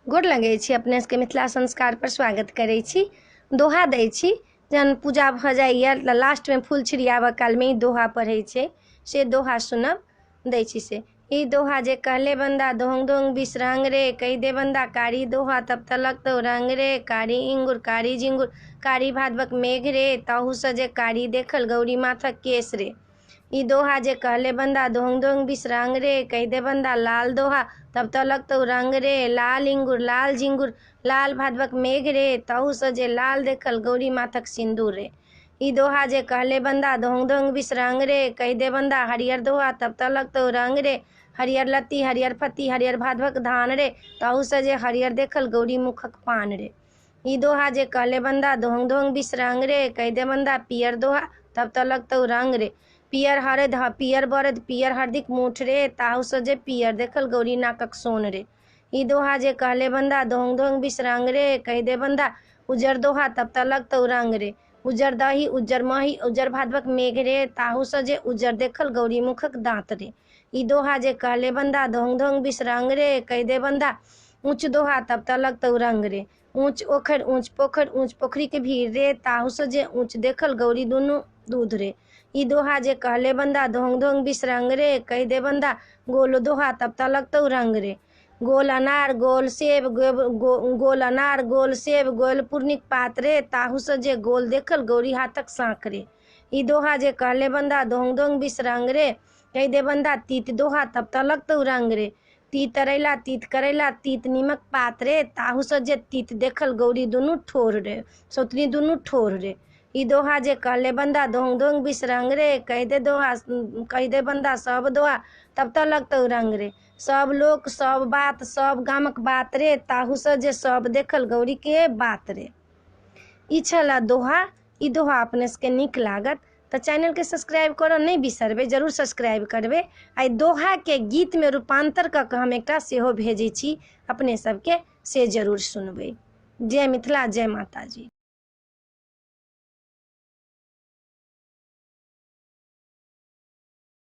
गोर लगै छी अपने सबके। मिथिला संस्कारपर स्वागत करै छी। दोहा दै छी। जहन पूजा भऽ जाइए तऽ लास्टमे फूल छिड़ियाबऽ कालमे ई दोहा पढ़ै छै, से दोहा सुनब दै छी। से ई दोहा जे कहले बन्दा दोहंग दोहंग बिसरंग रे, कहि दे बन्दा कारी दोहा तब तऽ लगतौ रंग रे। कारी इंगुर कारी झिंगुर कारी भादवक मेघ रे, ताहूसँ जे कारी देखल गौरी माथक केश रे। ई दोहा जे कहले बन्दा दोहंग दोहंग बिसरंग रे, कहि दे बन्दा लाल दोहा तब तऽ लगतौ रंग रे। लाल इंगुर लाल झिंगुर लाल भादवक मेघ रे, ताहूसँ जे लाल देखल गौरी माथक सिन्दूर रे। ई दोहा जे कहले बन्दा दोहंग दोहंग बिसरंग रे, कहि दे बन्दा हरियर दोहा तब तऽ लगतौ रंग रे। हरियर लत्ती हरियर फत्ती हरियर भादवक धान रे, ताहूसँ जे हरियर देखल गौरी मुखक पान रे। ई दोहा जे कहले बन्दा दोहंग दोहंग बिसरंग रे, कहि दे बन्दा पियर दोहा तब तऽ लगतौ रंग रे। पियर हरद पियर बरद पियर हरदिक मूठ रे, ताहूसँ जे पियर देखल गौरी नाकक सोन रे। ई दोहा जे कहले बन्दा दोहंग दोहंग बिसरंग रे, कहि दे बन्दा उज्जर दोहा तब तऽ लगतौ रंग रे। उज्जर दही उज्जर मही उज्जर भादवक मेघ रे, ताहूसँ जे उज्जर देखल गौरी मुखक दाँत रे। ई दोहा जे कहले बन्दा दोहंग दोहंग बिसरंग रे, कहि दे बन्दा ऊँच दोहा तब तऽ लगतौ रंग रे। ऊँच ओखरि ऊँच पोखरि ऊँच पोखरिके भीड़ रे, ताहूसँ जे ऊँच देखल गौरी दुनू दूध रे। ई दोहा जे कहले बन्दा दोहंग दोहंग बिसरंग रे, कहि दे बन्दा गोल दोहा तब तऽ लगतौ रंग रे। गोल अनार गोल सेब गोल अनार गोल सेब गोल पूर्णिक पात रे, ताहूसँ जे गोल देखल गौरी हाथक साँख रे। ई दोहा जे कहले बन्दा दोहंग दोहंग बिसरंग रे, कहि दे बन्दा तीत दोहा तब तऽ लगतौ रंग रे। तीत तरैला तीत करैला तीत नीमक पात रे, ताहूसँ जे तीत देखल गौरी दुनू ठोर रे, सौतनी दुनू ठोर रे। ई दोहा जे कहले बन्दा दोहंग दोहंग बिसरंग रे, कहि दे दोहा कहि दे बन्दा सब दोहा तब तऽ लगतौ रंग रे। सब लोक सब बात सब गामक बात रे, ताहूसँ जे सब देखल गौरीके बात रे। ई छलए दोहा। ई दोहा अपने सबके नीक लागत तऽ चैनलके सब्सक्राइब करऽ नहि बिसरबै, जरूर सब्सक्राइब करबै। आ एहि दोहाके गीतमे रूपान्तर कऽ कऽ हम एकटा सेहो भेजै छी अपने सबके, से जरूर सुनबै। जय मिथिला, जय माताजी।